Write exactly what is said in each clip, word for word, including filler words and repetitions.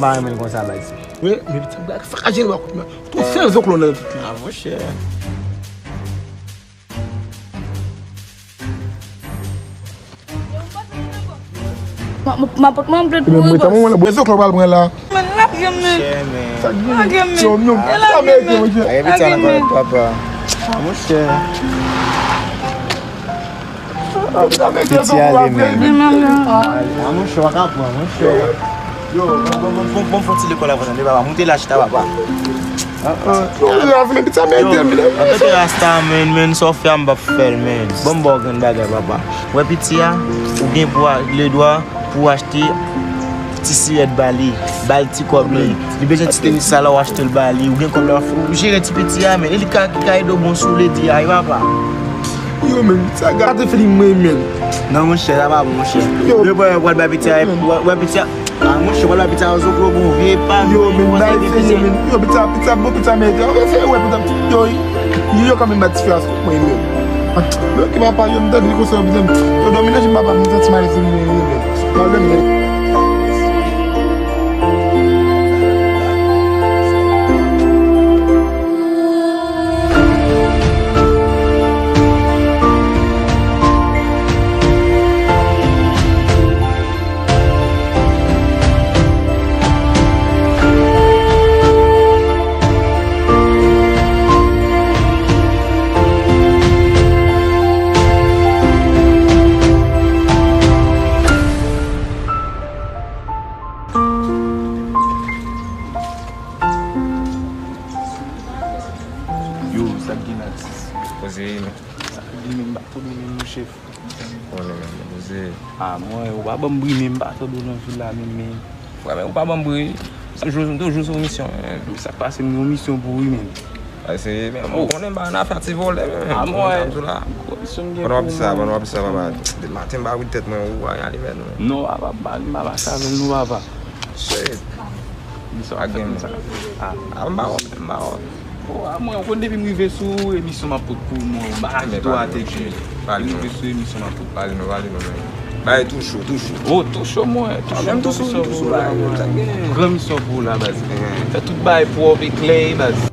M pa renmen l konsa, baz. Wi, men pitit sa, m gade sakaje l, ba kout men. Tout sèl zoklo nan tout li. Ah, monchè. Ma, ma, ma pot mwen vle pou mwen, bòs. Mwen zoklo pral pran la. Men, lage men. Chè, men. Lage men. Yo, yo, lage men. Lage men. Lage men, papa. Ah, monchè. Piti ale, men. Men, men, men. Ah, monchè, w pa ka pran, monchè. Yo, bon, bon, bon, bon, fon ti lekòl avan, tande, papa. Moute la, chita, papa. Ah, ah. Yo, la, vle piti a mete, men. An tanke rasta, men, men, sa w fè a, m p ap fè l, men. Bon, m ba w grenn bagay, papa. Wè piti a, ou gen pou a, le dwa pou w achte ti sirèt ba li, ba l ti kòb li. Li bezwen ti tenis sa la, w achte l ba li. Ou gen kòb la, w jere ti piti a, men. E li ka, ki ka ede w bon sou ledi a, wi, papa. Yo, men, sa gate fini mwen, men. Non, monchè, sa pa bon, monchè. Yo. Yo, wè, wè, bay piti a, wè, wè piti a. Ah, monchè, w ap pita zoklo bon vye pa. Yo, men bay fini, men. Yo, pita, pita, bon, pita, men. Yo, fè wè, pita. Yo, yo, yo, kanmenm bat ti fè a sou mwen, men. Ah, men ki papa, yo, m tande li konsa, yo, pita. Yo, dòmi nan jim papa, m santi malèz, men, men. Yo, men, men. Yo, sa k gen la, sis? Poze, men. Sa k gen, men, m pa tande, men, mon chèf. Konnen, men, poze. Ah, mwen, ou pa ban m bri, men, m pa tande w nan vil la, men, men. Frè, men, ou pa ban m bri. Se jou, m toujou sou misyon, men. Sa k pase, m gen yon misyon pou ou, men. Ay, se, men, ou konnen, m pa nan afè ti vòlè, men. Ah, mwen, gwo misyon m gen pou ou, men. Pandan w ap di sa, pandan w ap di sa, papa. Depi maten, m pa wi tèt mwen, ou pa gen alimèt, men. Non, papa, m pa, m pa mache avè l, non, papa. Shit. Misyon ap fèt konsa. Ah. Ah, m pa wè, m pa wè. Oh, ah, mwen, ou konn depi m rive sou emisyon m ap pot pou ou, mwen, m pa ka kite w atè, Jimmy. Depi m rive sou emisyon m ap pot. Pale nou, pale nou, men. Bagay tou cho, tou cho. Oh, tou cho, mwen, tou cho, tou cho, tou cho, bagay, sa k gen? Gran misyon pou ou la, baz. Fè tout bagay pwòp e klè, baz.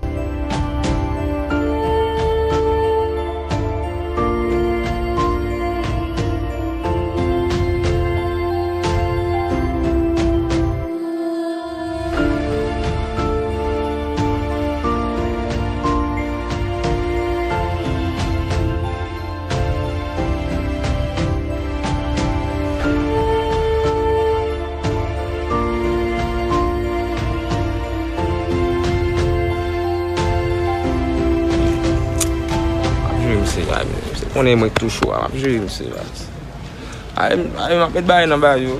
M ap jere misye, baz. Misye konnen mwen k tou cho a, m ap jere misye, baz. Ay, ay, m ap met bagay nan bagay yo.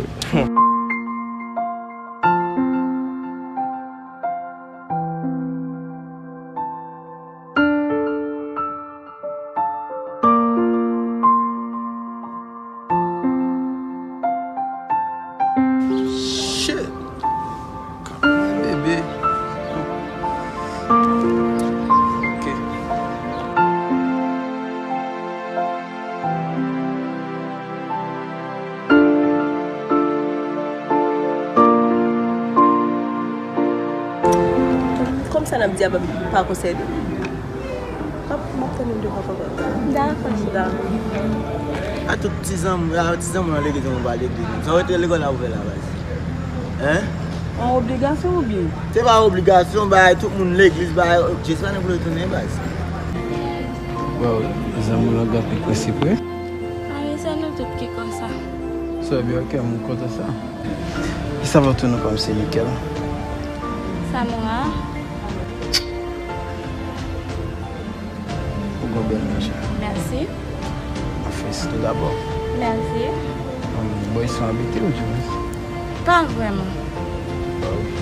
Shit! Bebe. Ok. Kòmsa n ap di a pa, pa konsène? M ap, m ap tande w devan papa. Dakò, cheri. Dakò. A tout ti zanmi, a ti zanmi nan legliz, mwen pa legliz. Sa w rete lekòl la ouvè la, baz? Hein? An obligasyon oubyen? Se pa obligasyon, bay tout moun legliz, bay, Jezi pa nan pou retounen, baz. Waw, zanmi w lan gen anpil prensip, wi. A wi, se nou tout ki konsa. Sa byen, ok, m kontan sa. Kisa pou tou non pa m se Mikel? Samora. Ou gen bèl manje. Mèsi. Mwen felisite w dabò. Mèsi. Bon, isit w abite ou di mwen? Pa vrèman. Bon, ok.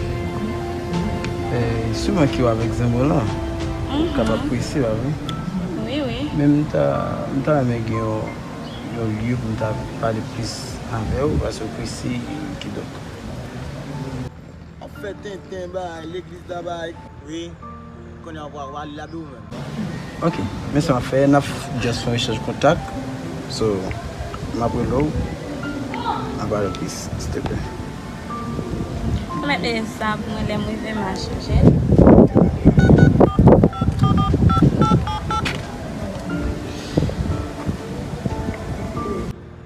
E, si w manke w avèk zanmi w lan, ou kapab prese w avè. Wi, wi. Men m ta, m ta renmen gen yon, yon lye pou m ta pale plis avè w, paske w prese, kidonk. Ap fè tenten bay, legliz la bay. Wi. Kounye a w pral ale ladan w menm. Ok. Men sa m ap fè, n ap just fè yon echanj kontak. So, m ap rele w. N ap pale plis, silteplè. Mete sa pou mwen, lè m rive m a chanje.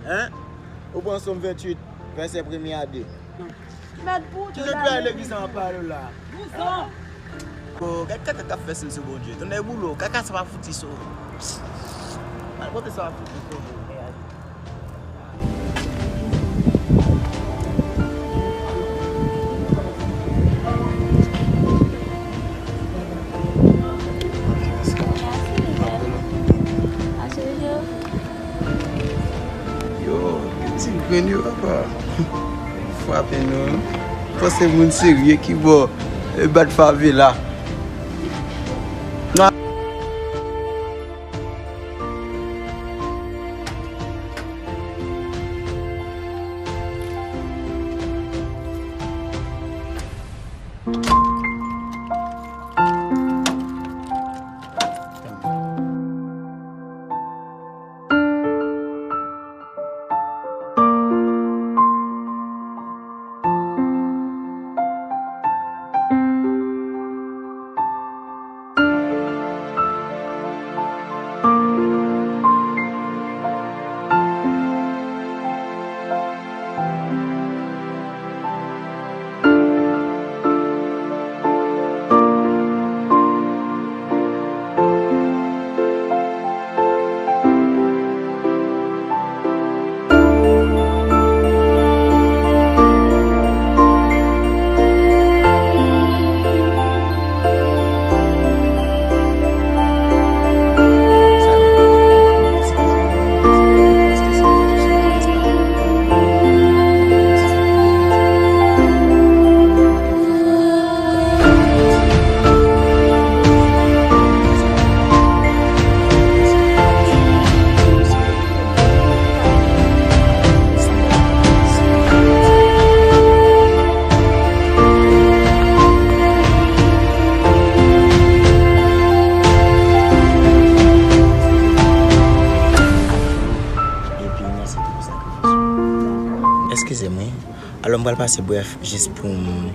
Hein? Ou pran Sòm venntuit, vèsè premye a de. Mèt pou ki jan dwòl legliz sa ap pale la? Vouzan. Oh, gad kaka k ap fè sou Bondye. Tonnè boulo, kaka sa pa fouti sou. Mal pote sa pa fouti sou. Yo, gen ti grenn yo, papa. Frape nou. Panse moun serye ki bò, e, bat favela. Epi, mèsi tou pou sakrifis ou. Eskize m, wi. Alò, m pral pase brèf jis pou m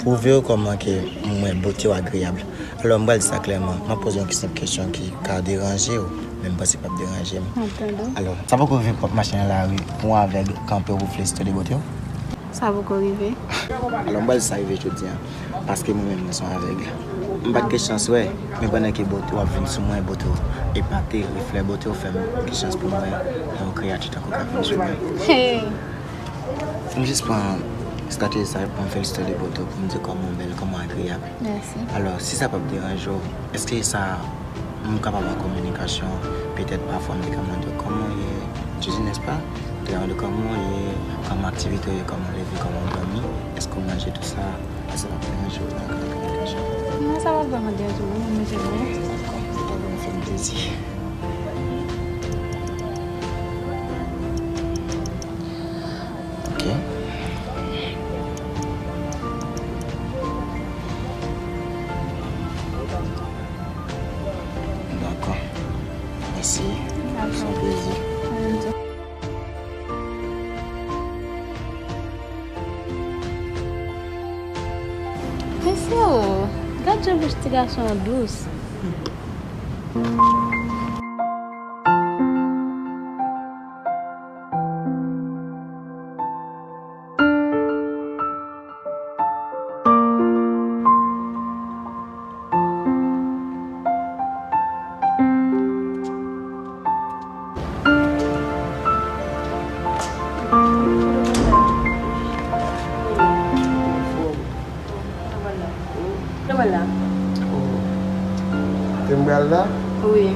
pwouve w kòman ke m wè bote w agreyab. Alò, m pral di sa klèman. M ap poze w yon senp kesyon ki ka deranje w, men m panse p ap deranje m. M ap tande w. Alò, sa poko rive pwòp mache nan lari pou yon avèg kanpe w pou felisite w de bote w? Sa poko rive. Alò, m pral di sa rive jodi a. Paske mwen menm, mwen se yon avèg. M pa t gen chans wè, men pandan ke bote w ap vin sou mwen, bote w epate, reflè bote w fè m gen chans pou m wè yon kreyati tankou w k ap vin sou mwen. Hey! M jis pran estrateji sa pou m felisite w de bote w, pou m di w kòman w bèl, kòman w agreyab. Mèsi. Alò, si sa p ap deranje w, èske sa, m kapab an kominikasyon, petèt pafwa m te ka mande w kòman w ye, tu sais, n'est-ce pas? M te ka mande w kòman w ye, kòman aktivite w ye, kòman w leve, kòman w dòmi, èske w manje, tou sa, èske sa p ap deranje w nan kominikasyon? Non, sa p ap vrèman deranje m, non, mwen menm, mwen. Dakò, dakò, m fè m plezi. Ok. Dakò. Mèsi. Dakò. Se yon plezi. Mesye o, gad jan bouch ti gason an dous. Kòman la? Oh. Te m pral la? Wi.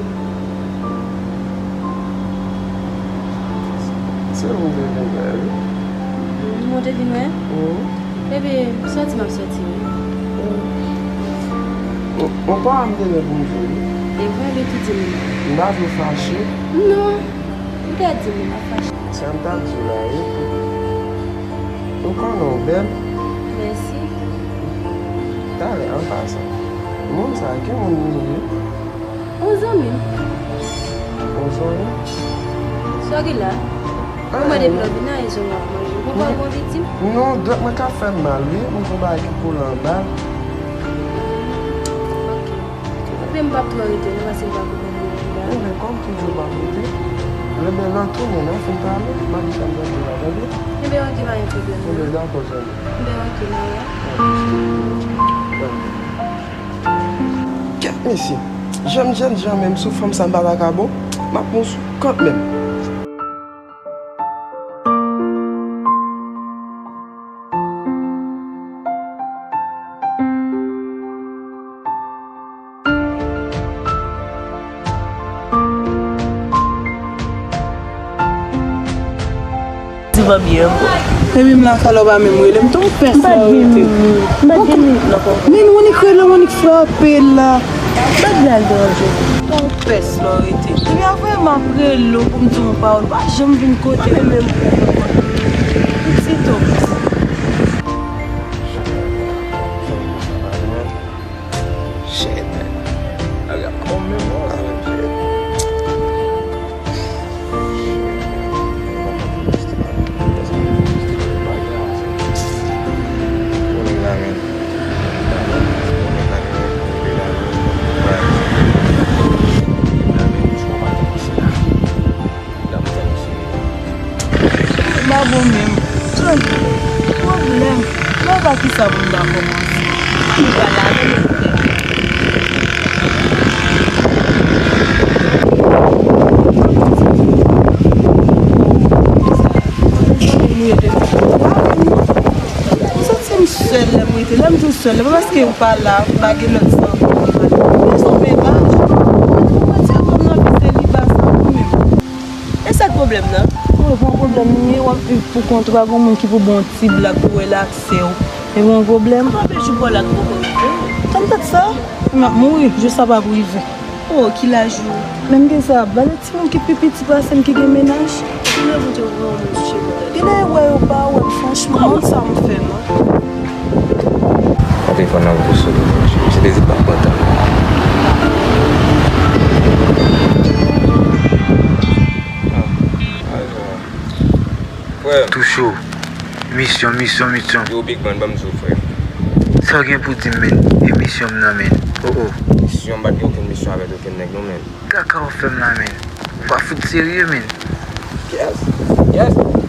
Se ou m te vin wè, wi. Ou te vin wè? Mhm. Bebe, sòti m ap sòti, wi. Oh. Ou, ou pa m te gen pou m jwe, wi. E vre, men ki di m? M pa vle w fache. Non. M te di m pa fache. Sa m t ap di w la, wi. Ou konnen w bèl. Mèsi. Talè, an pasan, moun sa a, ki moun li ye? Yon zanmi m. Yon zanmi? Sa w gen la? Mwen mande pou lòt vin nan rezon w ap manje. Ou konprann mwen viktim? Non, dwèt mwen ka fè m mal, wi. Mwen gon bagay ki kole anba l. Ok. Ebyen, m p ap twò rete, non, paske m pa konprann mwen la. Ebyen, kòm toujou, w p ap rete. Ebyen, lè w tounen, lè w fin pale, m ap di sa m t ap di w la, tande? Ebyen, ok, pa gen pwoblèm. Ebyen, dakò, zanmi. Ebyen, ok, mwen la. Kèt mesye, jan m jènjan menm sou fanm sa m pa ta ka bon, m ap pran sou kanmenm. Di pa byen ankò. Epi m la, fè lè w pa menm rele m, tou pès la w rete. M pa gen minit non. Men ou annik rele, ou annik frape la. M pa t vle al deranje w. Tou pès la w rete. Epi apre m ap rele w pou m di w yon pawòl, ou pa janm vin kote m menm pou w konprann. Pitit o pitit. Shit, man. Bagay ap kòm men mò la, men shit. M pa bon menm. Tande, pwoblèm. Mwen pa kisa pou m ta kòmanse. M pa lave men. M santi m sèl lè m rete. Lè m di w sèl, se pa paske ou pa la, ou pa gen lòt zanmi, ou pa gen lòt zanmi, men pa. Ou pa ti kòm nan vi seliba sa pou menm. E sa k pwoblèm nan? Wi, pa yon pwoblèm li ye, w ap viv pou kont ou, pa gen moun ki pou ba w yon ti blag pou relax se w. E yon pwoblèm. Anpil jou pou lak poko rive. Tann tèt sa, m ap mouri, jou sa p ap rive. Oh, ki laj ou? Menm ke sa, ba de timoun ki pi piti pase m ki gen mennaj. Genlè Bondye wè w moun touche pou tèt. Genlè wè yo pa wè m, franchman, m konn sa m fè, non. Mwen te fè nan bouch ou, se te di pa kontan. Frè m. Tou cho. Misyon, misyon, misyon. Yo, Big Man, ban m di w, frè. Sa w gen pou di m, men? E misyon m nan, men. Oh, oh. Misyon, m pa t gen okenn misyon avèk okenn nèg, non, men. Kaka w fè m la, men. Ou pa fout serye, men. Yes. Yes.